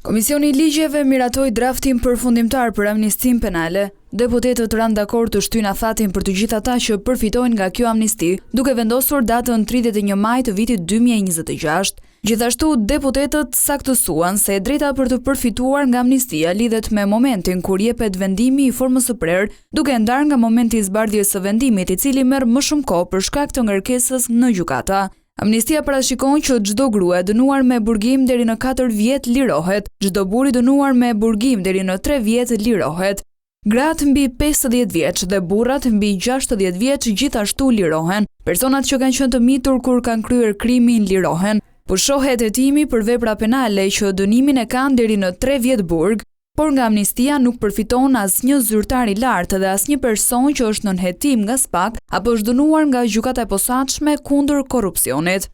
Komisioni i Ligjeve miratoi draftin përfundimtar për amnistinë penale. Deputetët ranë dakord të shtyjnë afatin për të gjithë ata që përfitojnë nga kjo amnisti, duke vendosur datën 31 maj të vitit 2026. Gjithashtu, deputetët saktësuan se e drejta për të përfituar nga amnistia lidhet me momentin kur jepet vendimi i formës së prerë, duke e ndarë nga momenti i zbardhjes së vendimit, i cili merr më shumë kohë për shkak të ngarkesës në gjykata. Amnistia parashikon që çdo grua e dënuar me burgim deri në 4 vjet lirohet, çdo burrë i dënuar me burgim deri në 3 vjet lirohet. Gratë mbi 50 vjeç dhe burrat mbi 60 vjeç gjithashtu lirohen. Personat që kanë qenë të mitur kur kanë kryer krimin lirohen. Pushohet hetimi për vepra penale që dënimin e kanë deri në 3 vjet burg. Por nga amnistia nuk përfiton asnjë zyrtar i lartë dhe asnjë person që është nën hetim nga SPAK apo është dënuar nga Gjykata e Posaçme kundër Korrupsionit.